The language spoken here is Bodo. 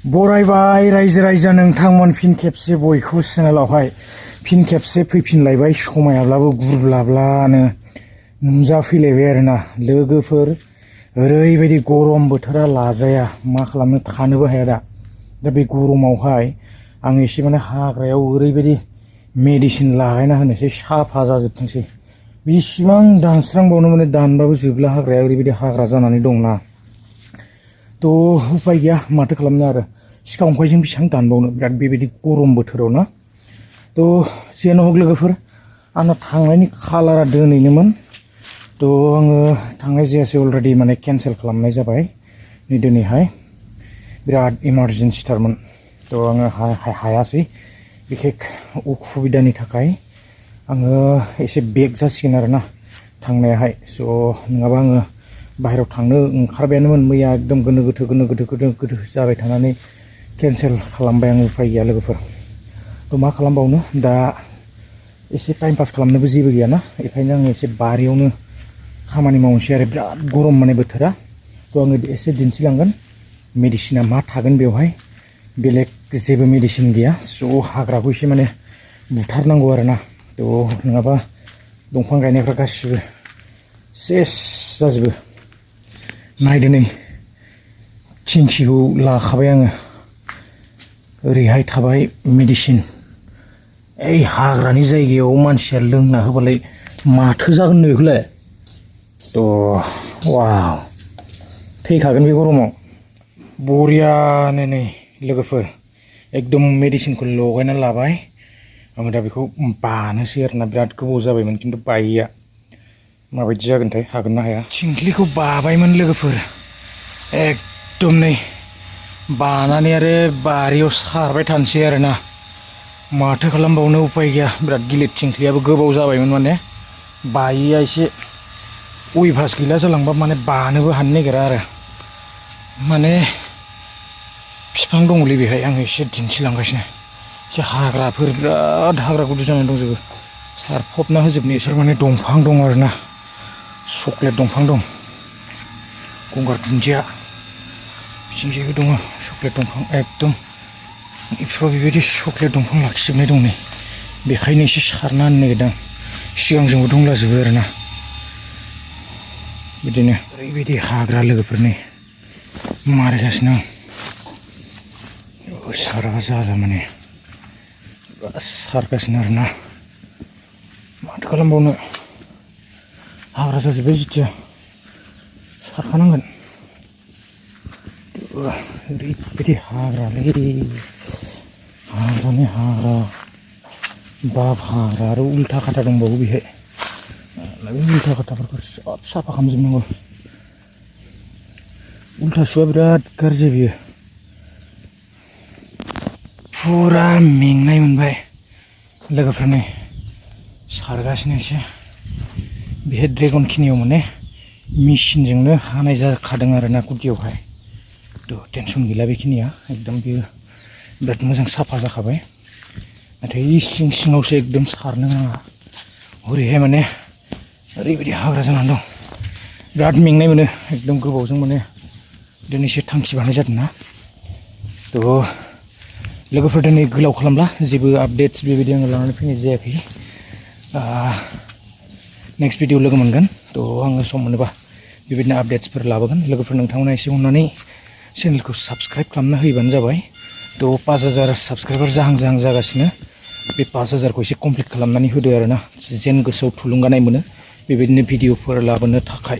बरायबाय रायजो राजा नोंथांमोन फिन खेबसे बयखौ चेनेलावहाय फिन खेबसे फैफिनलायबाय समायाब्लाबो गुरब्लाब्लानो नुजाफैलायबाय आरोना लोगोफोर ओरैबायदि गरम बोथोरा लाजाया मा खालामनो थानोबो हाया दा बे गरमावहाय आं एसे माने हाग्रायाव ओरैबायदि मेडिसिन लागायना होनोसै साफा जाजोबथोंसै बेसेबां दानस्रांबावनो माने दानबाबो जोबला हाग्राया ओरैबायदि हाग्रा जानानै दंना तो उफाय गैया माथो खालामनो आरो सिखा खंखाइजों बेसेबां दानबावनो बिराद बेबायदि गरम बोथोराव ना तो जेन हक लोगोफोर आंना थांनायनि खालारा दिनैनोमोन तो आङो थांनाय जायासै अलरेडि माने केन्सेल खालामनाय जाबाय नै दिनैहाय बिराद इमारजेन्सिथारमोन तो आङो हायासै बिखेक उसुबिदानि थाखाय आङो एसे बेक जासिगोन आरोना थांनायाहाय स' नङाबा आङो बाहेरायाव थांनो ओंखारबायानोमोन मैया एकदम गोनो गोथो जाबाय थानानै केन्सेल खालामबाय आं उफाय गैया लोगोफोर तो मा खालामबावनो दा एसे टाइम पास खालामनोबो जेबो गैयाना बेखायनो आङो एसे बारियावनो खामानि मावनोसै आरो बिराद गरम माने बोथोरा तो आङो एसे दिन्थिलांगोन मेडिसिना मा थागोन बेवहाय बेलेग जेबो मेडिसिन गैया स' हाग्राखौ एसे माने बुथारनांगौ आरोना तो नङाबा दंफां गायनायफ्रा गासिबो सेस जाजोबो नायदो नै थिंखिखौ लाखाबाय आङो ओरैहाय थाबाय मेडिसिन ओइ हाग्रानि जायगायाव मानसिया लोंना होबालाय माथो जागोन नो बेखौलाय तो वाव थैखागोन बे गरमाव बरियानो नै लोगोफोर एकदम मेडिसिनखौ लगायना लाबाय आङो दा बेखौ बानोसै आरोना बिराद गोबाव जाबायमोन खिन्थु बायैया माबायदि जागोनथाय हागोन ना हाया थिंख्लिखौ बाबायमोन लोगोफोर एकदम नै बानानै आरो बारियाव सारबाय थानोसै आरोना माथो खालामबावनो उफाय गैया बिराद गिलिर थिंख्लियाबो गोबाव जाबायमोन माने बायैया एसे अयभास गैला जालांबा माने बानोबो हानो नागिरा आरो माने बिफां दङलै बेहाय आङो एसे दिन्थिलांगासिनो एसे हाग्राफोर बिराद हाग्रा गुदु जानानै दंजोबो सारफबना होजोबनो इसोर माने दंफां दं आरोना चक्लेट दंफां दं गंगार दुन्दिया बिथिंजायबो दङ चक्लेट दंफां एकदम इफ्राव बेबायदि चक्लेट दंफां लाखिजोबनाय दं नै बेखायनो एसे सारना होनो नागिरदों सिगांजोंबो दंलाजोबो आरोना बिदिनो ओरैबायदि हाग्रा लोगोफोर नै मारिगासिनो आं साराबा जाला माने सारगासिनो आरोना माथो खालामबावनो हाग्रा जाजोब्बाय जिथिया सारखानांगोन ओरैबायदि हाग्रालै हाग्रानि हाग्रा बाब हाग्रा आरो उल्था खाथा दंबावो बेहाय उल्था खाथाफोरखौ सब साफा खालामजोबनांगौ उल्था सुआ बिराद गाज्रि बियो फुरा मेंनाय मोनबाय लोगोफोर नै सारगासिनो एसे बेहाय ड्रेगन खिनियाव माने मेचिनजोंनो हानाय जाखादों आरोना गुदियावहाय तो टेनसन गैला बेखिनिया एकदम बेयो बिराद मोजां साफा जाखाबाय नाथाय सिं सिङावसो एकदम सारनो नाङा हरैहाय माने ओरैबायदि हाग्रा जानानै दं बिराद मेंनाय मोनो एकदम गोबावजों माने दिनैसो थांखि बानाय जादोंना तो लोगोफोर दिनै गोलाव खालामला जेबो आपडेट्स बेबायदि आङो लानानै फैनाय जायाखै नेक्स्ट भिडिअ लोगो मोनगोन तो आङो सम मोनोबा बेबायदिनो आपडेट्सफोर लाबोगोन लोगोफोर नोंथांमोना एसे अननानै चेनेलखौ साबस्क्राइब खालामना होयोबानो जाबाय तो 5000 साबस्क्राइबार जाहां जागासिनो बे 5000खौ एसे कमप्लिट खालामनानै होदो आरोना जेन गोसोआव थुलुंगानाय मोनो बेबायदिनो भिडिअफोर लाबोनो थाखाय